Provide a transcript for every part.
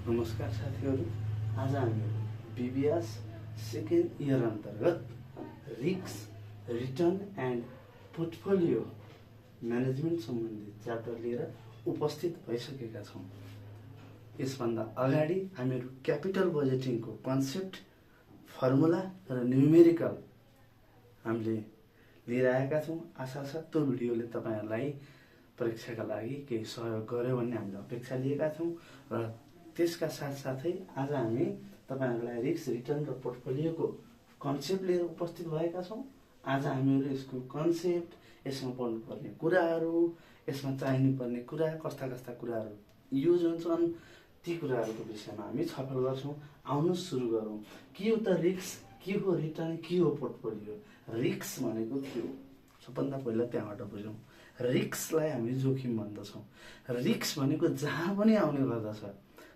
नमस्कार साथीहरू, आज हामीहरू बीबीएस सेकेन्ड इयर अन्तर्गत risk return and portfolio management सम्बन्धी च्याप्टर लिएर उपस्थित भइसकेका छौँ। यसभन्दा अगाडि हामीहरू क्यापिटल बजेटिङको कन्सेप्ट, फर्मुला र न्युमेरिकल हामीले लिएर आएका छौँ। आशा छ त्यो भिडियोले तपाईँहरूलाई परीक्षाका लागि केही सहयोग गर्यो भन्ने हामीले अपेक्षा लिएका छौँ र त्यसका साथसाथै आज हामी तपाईहरुलाई रिस्क रिटर्न र पोर्टफोलियोको कन्सेप्ट लिएर उपस्थित भएका छौँ। आज हामीहरू यसको कन्सेप्ट, यसमा पढ्नुपर्ने कुराहरू, यसमा चाहिनुपर्ने कुरा, कस्ता कस्ता कुराहरू युज हुन्छन्, ती कुराहरूको विषयमा हामी छलफल गर्छौँ। आउनुहोस् सुरु गरौँ। के हो त रिस्क, के हो रिटर्न, के हो पोर्टफोलियो? रिस्क भनेको के हो? सबभन्दा पहिला त्यहाँबाट बुझौँ। रिस्कलाई हामी जोखिम भन्दछौँ। रिस्क भनेको जहाँ पनि आउने गर्दछ।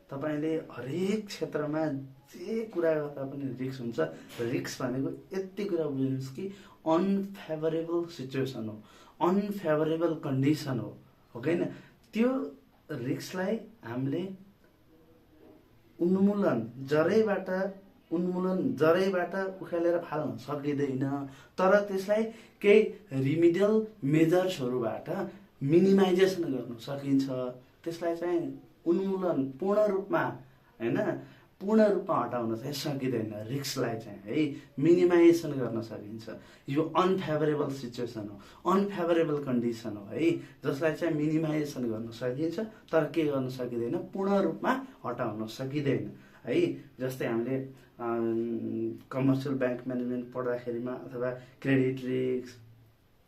तपाईले हरेक क्षेत्रमा जे कुरा गर्दा पनि रिस्क हुन्छ। रिस्क भनेको यति कुरा बुझ्नुहोस् कि अनफेभरेबल सिचुएसन हो, अनफेभरेबल कन्डिसन हो हैन? त्यो रिस्कलाई हामीले उन्मूलन जरैबाट उखालेर फाल्न सकिँदैन, तर त्यसलाई केही रिमिडियल मेजर्सहरूबाट मिनिमाइजेसन गर्न सकिन्छ। त्यसलाई चाहिँ उन्मूलन पूर्ण रूपमा हटाउन चाहिँ सकिँदैन। रिस्कलाई चाहिँ है मिनिमाइजेसन गर्न सकिन्छ। यो अनफेभरेबल सिचुएसन हो, अनफेभरेबल कन्डिसन हो है, जसलाई चाहिँ मिनिमाइजेसन गर्न सकिन्छ तर के गर्न सकिँदैन, पूर्ण रूपमा हटाउन सकिँदैन है। जस्तै हामीले कमर्सियल ब्याङ्क म्यानेजमेन्ट पढ्दाखेरिमा अथवा credit risk,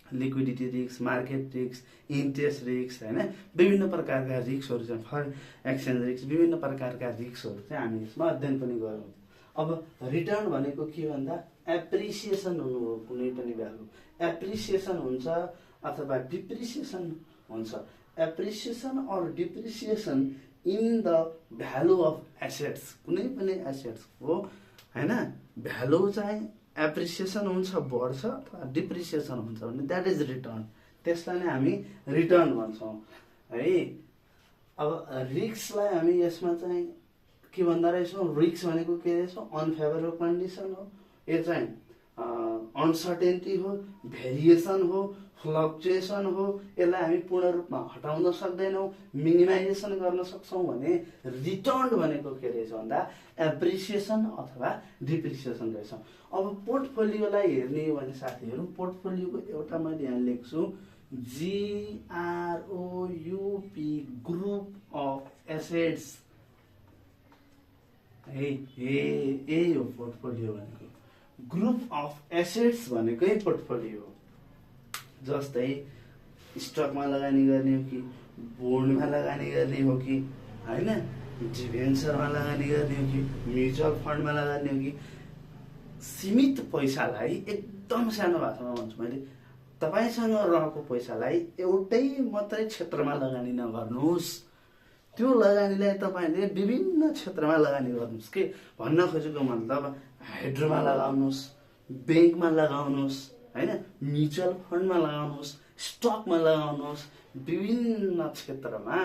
liquidity risk, market risk, interest risk हैन, विभिन्न प्रकारका रिस्कहरू छन्। फरेन एक्सचेन्ज रिस्क, विभिन्न प्रकारका रिस्कहरू चाहिँ हामी यसमा अध्ययन पनि गरौँ। अब रिटर्न भनेको के भन्दा एप्रिसिएसन हुनु हो। कुनै पनि भ्यालु एप्रिसिएसन हुन्छ अथवा डिप्रिसिएसन हुन्छ। Appreciation or depreciation in the value of assets, कुनै पनि एसेट्स हो हैन, भ्यालु चाहिँ एप्रिसिएसन हुन्छ, बढ्छ अथवा डिप्रिसिएसन हुन्छ भने द्याट इज रिटर्न। त्यसलाई नै हामी रिटर्न भन्छौँ है। अब रिस्कलाई हामी यसमा चाहिँ के भन्दा रहेछौँ? रिस्क भनेको के रहेछ? अनफेभरेबल कन्डिसन हो। यो चाहिँ अनसर्टेन्टी हो, भेरिएसन हो, फ्लक्चुएसन हो। यसलाई हामी पूर्ण रूपमा हटाउन सक्दैनौँ, मिनिमाइजेसन गर्न सक्छौँ भने रिटर्न भनेको के रहेछ भन्दा एप्रिसिएसन अथवा डिप्रिसिएसन रहेछ। अब पोर्टफोलियोलाई हेर्ने हो भने साथीहरू, पोर्टफोलियोको एउटा मैले यहाँ लेख्छु GROUP, ग्रुप अफ एसेट्स है। यही हो पोर्टफोलियो भनेको। ग्रुप अफ एसेट्स भनेकै पोर्टफोलियो हो। जस्तै स्टकमा लगानी गर्ने हो कि बोन्डमा लगानी गर्ने हो कि हैन, डिभेन्चरमा लगानी गर्ने हो कि म्युचुअल फन्डमा लगानी हो कि, सीमित पैसालाई एकदम सानो भाषामा भन्छु मैले, तपाईसँग रहेको पैसालाई एउटै मात्रै क्षेत्रमा लगानी नगर्नुहोस्। त्यो लगानीलाई तपाईले विभिन्न क्षेत्रमा लगानी गर्नुहोस्। के भन्न खोजेको मतलब, हाइड्रोमा लगाउनुहोस्, ब्याङ्कमा लगाउनुहोस् हैन, म्युचुअल फन्डमा लगाउनुहोस्, स्टकमा लगाउनुहोस्, विभिन्न क्षेत्रमा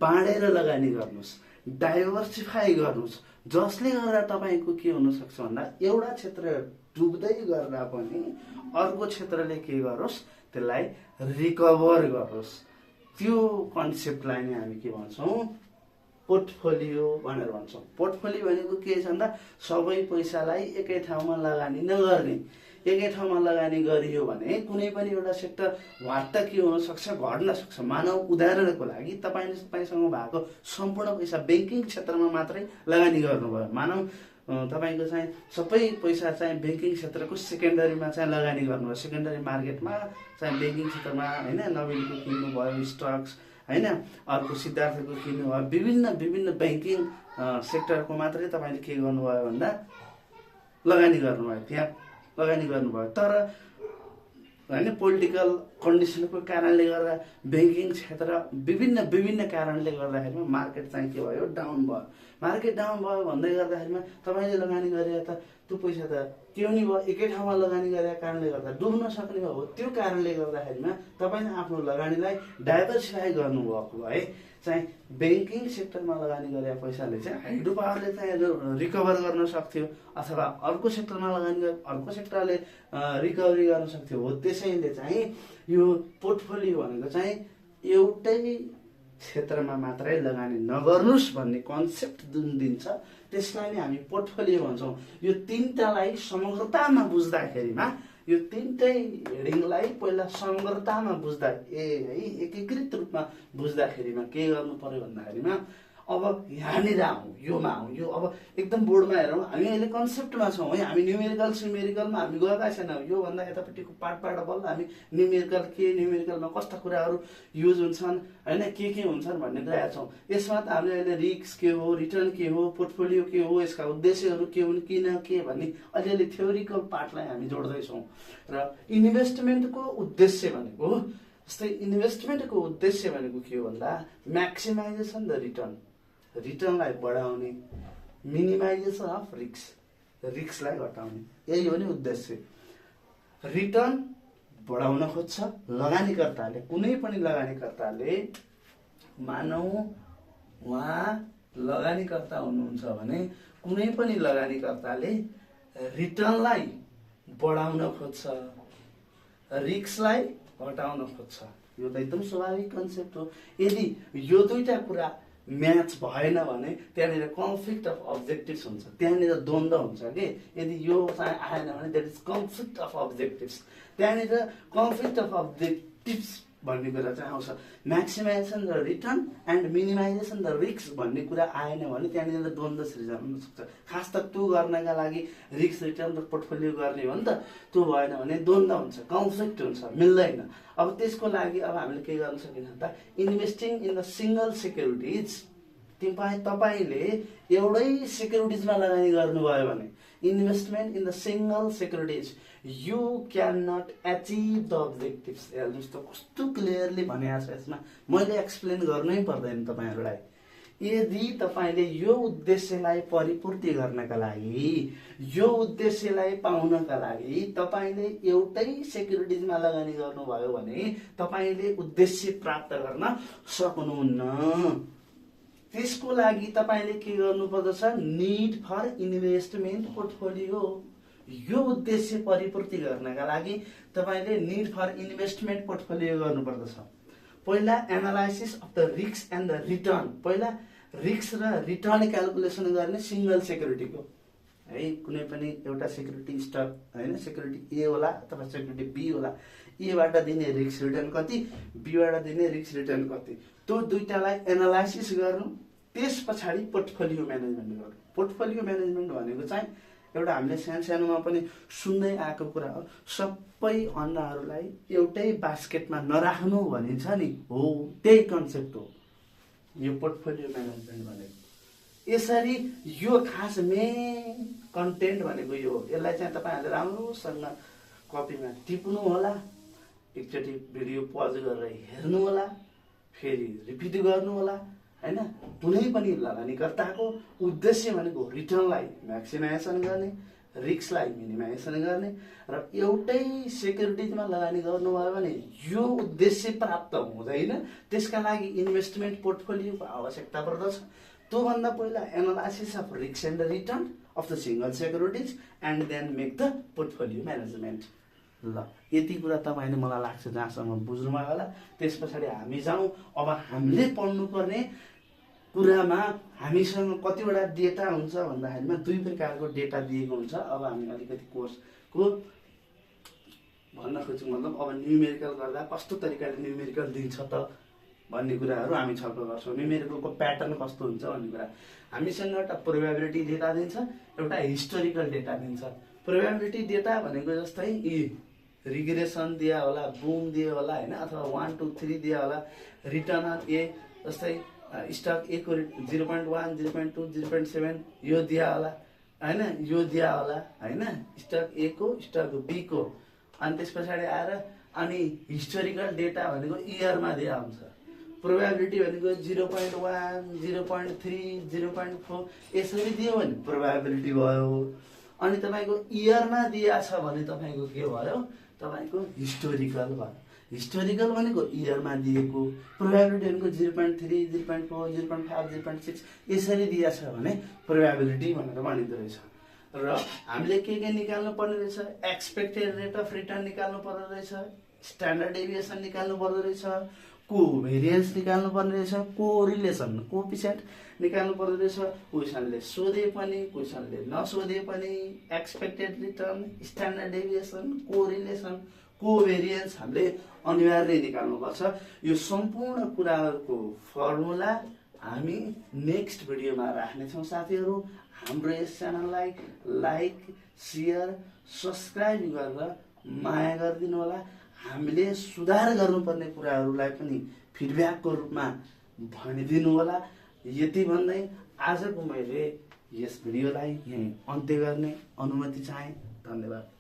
बाँडेर लगानी गर्नुहोस्, डाइभर्सिफाई गर्नुहोस्। जसले गर्दा तपाईको के हुन सक्छ भन्दा एउटा क्षेत्र डुब्दै गर्दा पनि अर्को क्षेत्रले के गरोस्, त्यसलाई रिकभर गरोस्। त्यो कन्सेप्टलाई नै हामी के भन्छौँ? पोर्टफोलियो भनेर भन्छौँ। पोर्टफोलियो भनेको के छ भन्दा सबै पैसालाई एकै ठाउँमा लगानी नगर्ने। एकै ठाउँमा लगानी गरियो भने कुनै पनि एउटा सेक्टर वाट के हुन सक्छ, घट्न सक्छ। मानव उदाहरणको लागि तपाईसँग भएको सम्पूर्ण पैसा ब्याङ्किङ क्षेत्रमा मात्रै लगानी गर्नुभयो। मानव तपाईको चाहिँ सबै पैसा चाहिँ ब्याङ्किङ क्षेत्रको सेकेन्डरीमा चाहिँ लगानी गर्नुभयो। सेकेन्डरी मार्केटमा चाहिँ ब्याङ्किङ क्षेत्रमा हैन, नवीनको किन्नुभयो स्टक्स हैन, अर्को सिद्धार्थको किन्नुभयो, विभिन्न ब्याङ्किङ सेक्टरको मात्रै तपाईले के गर्नुभयो भन्दा लगानी गर्नुभयो, त्यहाँ लगानी गर्नुभयो। तर हैन, पोलिटिकल कन्डिसनको कारणले गर्दा ब्याङ्किङ क्षेत्र विभिन्न कारणले गर्दाखेरिमा मार्केट चाहिँ के भयो? डाउन भयो। मार्केट डाउन भयो भन्दै गर्दाखेरिमा तपाईले लगानी गरे त त्यो पैसा त त्यो नि भयो एकै ठाउँमा लगानी गरेका कारणले गर्दा डुब्न सक्ने हो त्यो कारणले गर्दाखेरिमा तपाईँले आफ्नो लगानीलाई डाइभर्सिफाई गर्नुभएको है चाहिँ ब्याङ्किङ सेक्टरमा लगानी गरेका पैसाले चाहिँ हाइड्रो पावरले चाहिँ रिकभर गर्न सक्थ्यो अथवा अर्को सेक्टरमा लगानी गरे अर्को सेक्टरले रिकभरी गर्न सक्थ्यो हो त्यसैले चाहिँ यो पोर्टफोलियो भनेको चाहिँ एउटै क्षेत्रमा मात्रै लगानी नगर्नुस् भन्ने कन्सेप्ट जुन दिन्छ त्यसलाई नै हामी पोर्टफोलियो भन्छौँ। यो तीनटालाई समग्रतामा बुझ्दाखेरिमा यो तीनटै हेडिङलाई पहिला समग्रतामा बुझ्दा है एकीकृत रूपमा बुझ्दाखेरिमा के गर्नु पर्यो भन्दाखेरिमा अब यहाँनिर आउँ योमा आउँ यो अब एकदम बोर्डमा हेरौँ हामी अहिले कन्सेप्टमा छौँ है हामी न्युमेरिकलमा हामी गएका छैनौँ योभन्दा यतापट्टिको पार्टबाट बल्ल हामी न्युमेरिकलमा कस्ता कुराहरू युज हुन्छन् होइन के हुन्छन् भन्ने गएका छौँ। यसमा त हामीले अहिले रिस्क के हो रिटर्न के हो पोर्टफोलियो के हो यसका उद्देश्यहरू के हुन् किन के भन्ने अलिअलि थ्योरिकल पार्टलाई हामी जोड्दैछौँ र इन्भेस्टमेन्टको उद्देश्य भनेको जस्तै इन्भेस्टमेन्टको उद्देश्य भनेको के हो भन्दा म्याक्सिमाइजेसन द रिटर्नलाई बढाउने मिनिमाइजेसन अफ रिस्कलाई घटाउने यही हो नि उद्देश्य। रिटर्न बढाउन खोज्छ लगानीकर्ताले कुनै पनि लगानीकर्ताले मानौ उहाँ लगानीकर्ता हुनुहुन्छ भने कुनै पनि लगानीकर्ताले रिटर्नलाई बढाउन खोज्छ रिस्कलाई घटाउन खोज्छ यो त एकदम स्वाभाविक कन्सेप्ट हो। यदि यो दुईटा कुरा म्याच भएन भने त्यहाँनिर कन्फ्लिक्ट अफ अब्जेक्टिभ्स हुन्छ त्यहाँनिर द्वन्द्व हुन्छ कि यदि यो चाहिँ आएन भने that is conflict of objectives त्यहाँनिर कन्फ्लिक्ट अफ अब्जेक्टिभ्स भन्ने कुरा चाहिँ आउँछ। Maximisation the return and minimisation the risk भन्ने कुरा आएन भने त्यहाँनिर द्वन्द्व सृजना हुन सक्छ। खास त त्यो गर्नका लागि रिस्क रिटर्न र पोर्टफोलियो गर्ने हो नि त त्यो भएन भने द्वन्द्व हुन्छ कन्फ्लिक्ट हुन्छ मिल्दैन। अब त्यसको लागि अब हामीले के गर्न सकिन्छ त investing in the single securities तपाईँले एउटै सिक्युरिटिजमा लगानी गर्नुभयो भने investment in the single securities you can not achieve the objectives हेर्नुहोस् त कस्तो क्लियरली भनेको छ यसमा मैले एक्सप्लेन गर्नै पर्दैन तपाईँहरूलाई। यदि तपाईँले यो उद्देश्यलाई परिपूर्ति गर्नका लागि यो उद्देश्यलाई पाउनका लागि तपाईँले एउटै सेक्युरिटिजमा लगानी गर्नुभयो भने तपाईँले उद्देश्य प्राप्त गर्न सक्नुहुन्न। त्यसको लागि तपाईँले के गर्नुपर्दछ निड फर इन्भेस्टमेन्ट पोर्टफोलियो। यो उद्देश्य परिपूर्ति गर्नका लागि तपाईँले निड फर इन्भेस्टमेन्ट पोर्टफोलियो गर्नुपर्दछ। पहिला analysis of the risk and the return पहिला रिस्क र रिटर्न क्यालकुलेसन गर्ने सिंगल सेक्युरिटीको है कुनै पनि एउटा सेक्युरिटी स्टक होइन सेक्युरिटी ए होला अथवा सेक्युरिटी बी होला एबाट दिने रिस्क रिटर्न कति बीबाट दिने रिस्क रिटर्न कति त्यो दुईटालाई एनालाइसिस गर्नु त्यस पछाडि पोर्टफोलियो म्यानेजमेन्ट गर्नु। पोर्टफोलियो म्यानेजमेन्ट भनेको चाहिँ एउटा हामीले सानोमा पनि सुन्दै आएको कुरा हो सबै अन्डाहरूलाई एउटै बास्केटमा नराख्नु भनिन्छ नि हो त्यही कन्सेप्ट हो यो पोर्टफोलियो म्यानेजमेन्ट भनेको। यसरी यो खास मेन कन्टेन्ट भनेको यो हो। यसलाई चाहिँ तपाईहरुले राम्रोसँग कपीमा टिप्नु होला एकचोटि भिडियो पज गरेर हेर्नु होला फेरि रिपिट गर्नु होला हैन। कुनै पनि लगानीकर्ताको उद्देश्य भनेको रिटर्नलाई म्याक्सिमाइजेसन गर्ने रिस्कलाई मिनिमाइजेसन गर्ने र एउटै सेक्युरिटिजमा लगानी गर्नुभयो भने यो उद्देश्य प्राप्त हुँदैन। त्यसका लागि इन्भेस्टमेन्ट पोर्टफोलियोको आवश्यकता पर्दछ। त्योभन्दा पहिला analysis of risk and return of the single securities and then make the portfolio management. ल यति कुरा तपाईले मलाई लाग्छ जहाँसम्म बुझ्नुभयो होला। त्यस पछाडि हामी जाउँ अब हामीले पढ्नुपर्ने कुरामा। हामीसँग कतिवटा डेटा हुन्छ भन्दाखेरिमा दुई प्रकारको डेटा दिएको हुन्छ। अब हामी अलिकति कोर्सको भन्न खोज्छु मतलब अब न्युमेरिकल गर्दा कस्तो तरिकाले न्युमेरिकल दिन्छ त भन्ने कुराहरू हामी छलफल गर्छौँ। न्युमेरिकलको प्याटर्न कस्तो हुन्छ भन्ने कुरा हामीसँग एउटा प्रोबेबिलिटी डेटा दिन्छ एउटा हिस्टोरिकल डेटा दिन्छ। प्रोबेबिलिटी डेटा भनेको जस्तै रिग्रेसन दिया होला बुम दियो होला हैन अथवा 1 2 3 दिया होला। रिटर्न अन ए जस्तै स्टक ए को 0.1 0.2 0.7 यो दिया होला हैन यो दिया होला हैन स्टक ए को स्टक बी को। अनि त्यस पछाडि आएर अनि हिस्टोरिकल डेटा भनेको इयरमा दिया हुन्छ। प्रोबेबिलिटी भनेको 0.1 0.3 0.4 यसरी दियो भने प्रोबेबिलिटी भयो। अनि तपाईँको इयरमा दिएको छ भने तपाईँको के भयो, तपाईँको हिस्टोरिकल भयो। हिस्टोरिकल भनेको इयरमा दिएको, प्रोबेबिलिटी भनेको 0.3, 0.4, 0.5, 0.6 यसरी दिएको छ भने प्रोबेबिलिटी भनेर भनिँदो रहेछ। र हामीले के निकाल्नु पर्ने रहेछ, एक्सपेक्टेड रेट अफ रिटर्न निकाल्नु पर्दो रहेछ, स्ट्यान्डर्ड डेभिएसन निकाल्नु पर्दो रहेछ, कोभेरिएन्स निकाल्नु पर्ने रहेछ, कोरिलेसन कोएफिसिएन्ट निकाल्नु पर्दो रहेछ। क्वेसनले सोधे पनि क्वेसनले नसोधे पनि expected return, standard deviation, correlation, covariance हामीले अनिवार्य निकाल्नुपर्छ। यो सम्पूर्ण कुराहरूको फर्मुला हामी नेक्स्ट भिडियोमा राख्नेछौँ साथीहरू। हाम्रो यस च्यानललाई लाइक, शेयर, सब्सक्राइब गरेर माया गरिदिनु होला। हामीले सुधार गर्नुपर्ने कुराहरूलाई पनि फिडब्याकको रूपमा भनिदिनु होला। यति भन्दै आजको मैले यस भिडियोलाई यहीँ अन्त्य गर्ने अनुमति चाहे। धन्यवाद।